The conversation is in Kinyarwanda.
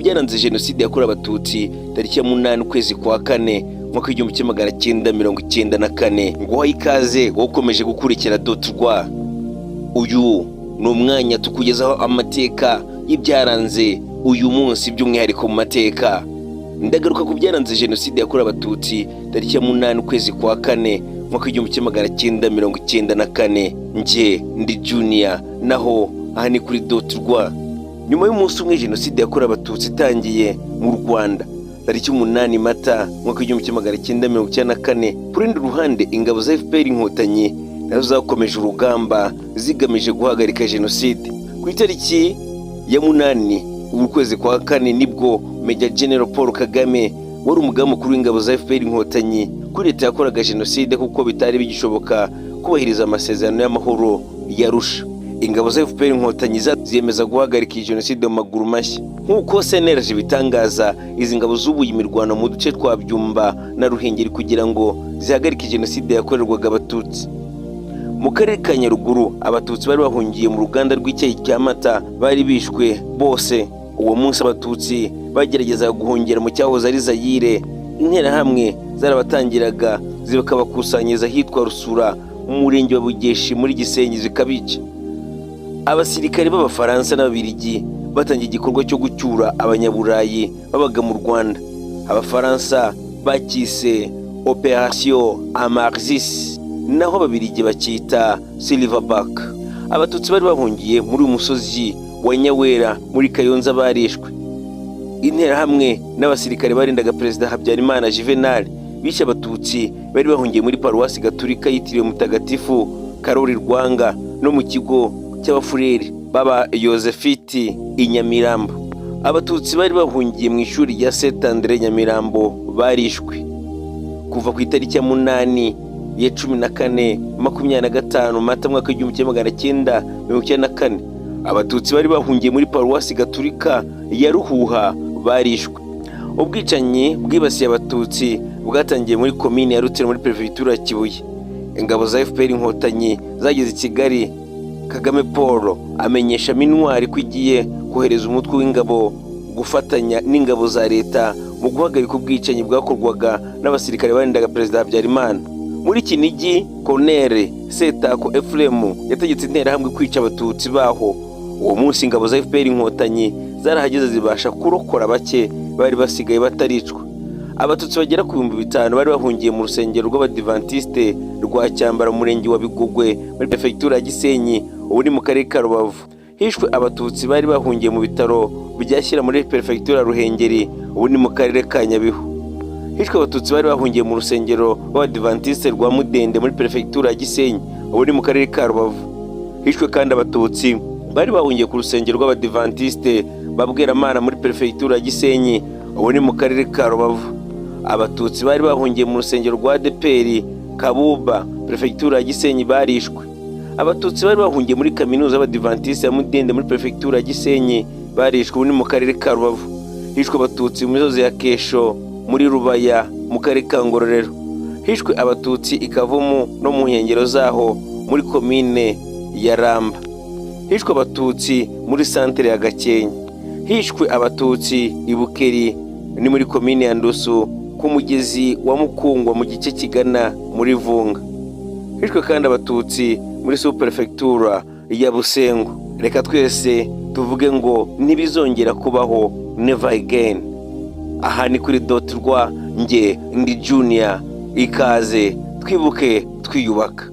byaranze Jenoside yakorewe Abatutsi tariki ya 8 ukwezi kwa kane, mwaka w'1994. Nguhaye ikaze wowe ukomeje gukurikira Dot Rwa. Uyu ni umwanya tukugezaho amateka y'ibyaranze uyu munsi, by'umwihariko mu mateka. Ndagaruka ku byaranze Jenoside yakorewe Abatutsi tariki ya 8 ukwezi kwa kane, mwaka w'1994. Njye ndi Junior, naho aha ni kuri Dot Rwa. Nyuma y'umunsi umwe Jenoside yakorewe Abatutsi itangiye mu Rwanda, tariki 8 Mata, mwaka w'1994, ku rundi ruhande ingabo za FPR Inkotanyi nazo zakomeje urugamba zigamije guhagarika jenoside. Ku itariki ya 8 ukwezi kwa kane nibwo Major General Paul Kagame, wari umugaba mukuru w'ingabo za FPR Inkotanyi, kuri leta yakoraga jenoside, kuko bitari bigishoboka kubahiriza amasezerano y'amahoro y'Arusha. Ingabo za FPR Inkotanyi ziyemeza guhagarika iyi jenoside mu maguru mashya. Nk'uko CNLG bitangaza, izi ngabo zubuye imirwano mu duce twa Byumba na Ruhengeri kugira ngo zihagarike jenoside yakorerwaga Abatutsi. Mu karere ka Nyaruguru, Abatutsi bari bahungiye mu ruganda rw'icyayi cya Mata bari bishwe bose. Uwo munsi Abatutsi bageragezaga guhungira mu cyahoze ari Zayire, Interahamwe zarabatangiraga zikabakusanyiriza ahitwa Rusura mu murenge wa Bugeshi muri Gisenyi, zikabica. Abasirikare b'Abafaransa n'Ababiligi batangiye igikorwa cyo gucyura Abanyaburayi babaga mu Rwanda. Abafaransa bakise Opération Amaryllis, naho Ababiligi bakita Silverback. Abatutsi bari bahungiye muri uyu musozi wa Nyawera muri Kayonza barishwe. Interahamwe n'abasirikare barindaga Perezida Habyarimana Juvenal bishe Abatutsi bari bahungiye muri Paruwasi Gaturika yitiriwe Mutagatifu Karori Rwanga no mu kigo cy'Abafureri b'Aba Yozefiti i Nyamirambo. Abatutsi bari bahungiye mu ishuri rya Saint Andre Nyamirambo barishwe. Kuva ku itariki ya 8 ya 14 25 Mata, mwaka w'1994, Abatutsi bari bahungiye muri Paruwasi Gaturika ya Ruhuha barishwe. Ubwicanyi bwibasiye Abatutsi bwatangiye muri komini ya Rutsiro muri perefegitura ya Kibuye. Ingabo za FPR Inkotanyi zageze i Kigali, Kagame Paul amenyesha MINUAR ko igiye kohereza umutwe w'ingabo gufatanya n'ingabo za leta mu guhagarika ubwicanyi bwakorwaga n'abasirikare barindaga Perezida Habyarimana. Muri Kinigi, Colonel Setako Ephraim yategetse Interahamwe kwica Abatutsi baho. Uwo munsi ingabo za FPR Inkotanyi zarahageze, zibasha kurokora bake bari basigaye bataricwa. Abatutsi bagera ku 5000 bari bahungiye mu rusengero rw'Abadivantisite rwa Cyambara mu murenge wa Bigogwe muri perefegitura ya Gisenyi, ubu ni mu karere ka Rubavu. Hishwe Abatutsi bari bahungiye mu bitaro bya Shyira muri perefegitura ya Ruhengeri, ubu ni mu karere ka Nyabihu. Hishwe Abatutsi bari bahungiye mu rusengero rw'Abadivantisite rwa Mudende muri perefegitura ya Gisenyi, ubu ni mu karere ka Rubavu. Hishwe kandi Abatutsi bari bahungiye ku rusengero rw'Abadivantisite ba Bweramana muri perefegitura ya Gisenyi, ubu ni mu karere ka Rubavu. Abatutsi bari bahungiye mu rusengero rwa ADEPR Kabuba, perefegitura ya Gisenyi, barishwe. Abatutsi bari bahungiye muri Kaminuza y'Abadivantisite ya Mudende muri perefegitura ya Gisenyi barishwe, ubu ni mu karere ka Rubavu. Hishwe Abatutsi mu misozi ya Kesho muri Rubaya mu karere ka Ngororero. Hishwe Abatutsi i Kavumu no mu nkengero zaho muri komine ya Ramba. Hishwe Abatutsi muri santere ya Gakenke. Hishwe Abatutsi i Bukeri, ni muri komine ya Ndusu, ku mugezi wa Mukungwa mu gice kigana muri Vunga. Hishwe kandi Abatutsi muri superefegitura ya Busengo. Reka twese tuvuge ngo ntibizongera kubaho, never again. Aha ni kuri Dot Rwa, nge ndi Junior. Ikaze, twibuke twiyubaka.